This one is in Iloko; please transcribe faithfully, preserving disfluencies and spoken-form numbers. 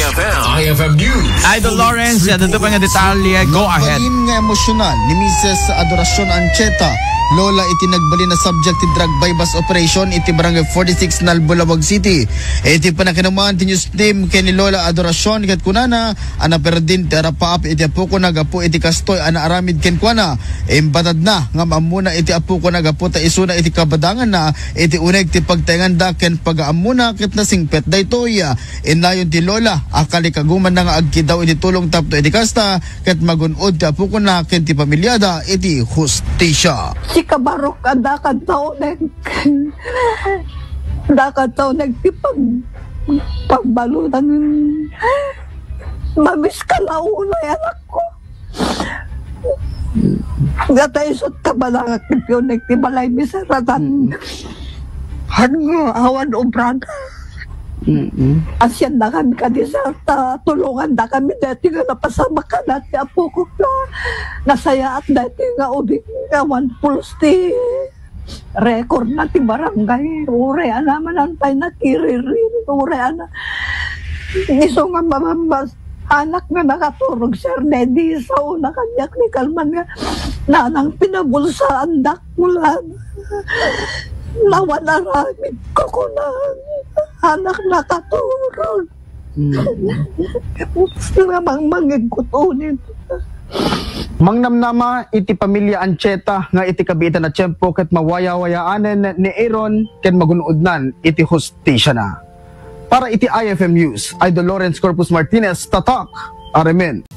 I F M News. Idol Lawrence, adda pa nga detalye. Go ahead. Nagbalin nga emosyonal ni Misis Adoracion Ancheta, lola iti nagbalin a subject ti drug buy-bust operation iti Barangay forty-six, Nalbo, Laoag City. Iti panakinuman ti news team ken ni Lola Adoracion ket kunana a naperdin ti arapaap iti apokona gapu iti kastoy a naaramid kenkuana. Imbatadna nga maammona iti apokona gapu ta isuna iti kabadanganna iti uneg ti pagtaenganda ken pagaammona ket nasingpet daytoy. Innayon ti lola a kalikagumanna nga agkidaw iti tulong tapno iti kasta ket magun-od ti apokona ken ti pamilyada iti hustisya. Sika, Barok, adda kadta uneg. Adda kadta uneg ti pag-, pagbaludan. Mamiskala unay, anakko. Data isut kabalangak ti piunek ti balay mi saratan. Mm. Han nga awan obrana. Mm-mm. Asian na kami kadisarta, tulungan na kami dati nga napasamak ka dati apukok na. Nasayaat dati nga ubing nga awan pulos ti record na ti barangay. Uray ana manan pay nakiriri. Uray ana. Isu nga mamambas, anak nga nakaturog, Sir Neddy, sao na kaniak ni Kalman nga nanang pinabulsaandak mula. Nawan aramid ko kunan. Anak nakaturog. Mm. Nga mangmangigkutunin. Mangnamnama iti pamilya Ancheta nga iti kabiitan a tiempo ket mawayawayaanen ni Aaron ken magun-odnan iti hustisiana. Para iti I F M News, Idol Lawrence Corpus Martinez, Tatak, Aremen.